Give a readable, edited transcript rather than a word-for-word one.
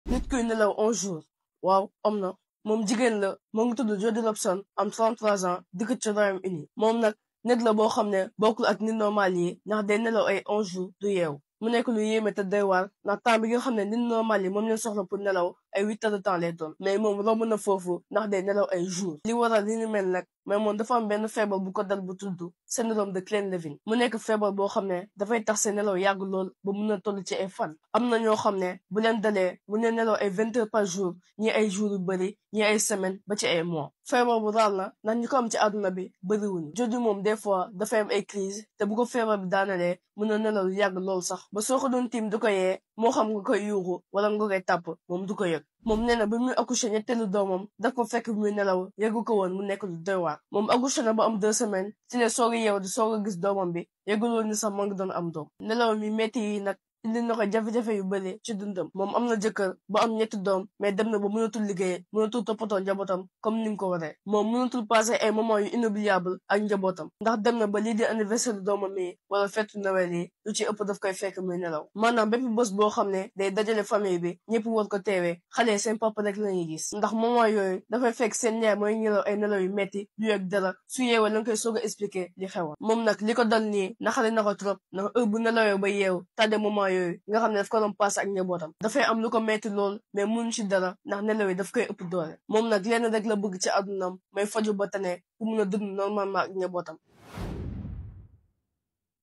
nit kuy nelaw 11 jours waaw am na moom jigéen la moo ngi tudd Jodie Robson am 33 ans dëkk ci Royaume-Uni moom nag nit la boo xam ne bokkul ak nit normal yi ndax day nelaw ay 11 jours du yeewu mu nekk lu yéeme te doy waar ndax temps bi nga xam ne nit normal yi moom leen soxla pour nelaw ay 8 heures de temps lay doon mais moom romb na foofu ndax day nelaw ay jours li waral li ni mel nag mais moom dafa am benn feebar bu ko dal bu tudd syndrome de Kleine-Levin mu nekk feebar boo xam ne dafay tax seen nelaw yàgg lool ba mun a toll ci ay fan am na ñoo xam ne bu leen dalee mu ne nelaw ay 20 heures par jour ñi ay jours yu bëri ñi ay semaine ba ci ay mois feebar bu raar na ndax ñi ko am ci àdduna bi bëriwuñu Jodie moom des fois dafay am ay crise te bu ko feebar bi daanalee mun a nelaw lu yàgg lool sax ba soo ko doon tiim du ko yee moo xam nga koy yuuxu wala nga koy tàpp moom du ko yëg moom nee na ba muy accouché ñetteelu doomam daf ko fekk bi muy nelaw yëgu ko woon mu nekk lu doy waar moom accouché na ba am 2 semaines ci la soog a yeew di soog a gis doomam bi yëgul woon ni sax moo ngi doon am doom nelaw mi metti yi nag indi na ko jafe-jafe yu bëri ci dundam moom am na jëkkër ba am 3 doom mais dem na ba mënatul liggéey mënatul toppatoo njabootam comme ni mu ko waree moom mënatul passé ay moments yu inoubliable ak njabootam ndax dem na ba lii di anniversaire doomam yi wala fête Noël yi lu ci ëpp daf koy fekk muy nelaw maanaam bépp bés boo xam ne day dajale famille bi ñëpp war ko teewee xale seen papa rek lañuy gis ndax moment yooyu dafay fekk seen yaay mooy nelaw ay nelaw yu metti du yëg dara su yeewee la nga koy soog a expliquer li xewoon moom nag li ko dal nii naxale na ko trop ndax heure bu nelawee ba yeew tàdde moment yooyu nga xam ne daf ko doon passé ak njabootam dafay am lu ko metti lool mais mënu ci dara ndax nelaw yi daf koy ëpp doole moom nag lenn rek la bëgg ci àddunam may faju ba tane pour mun a dund normalement ak njabootam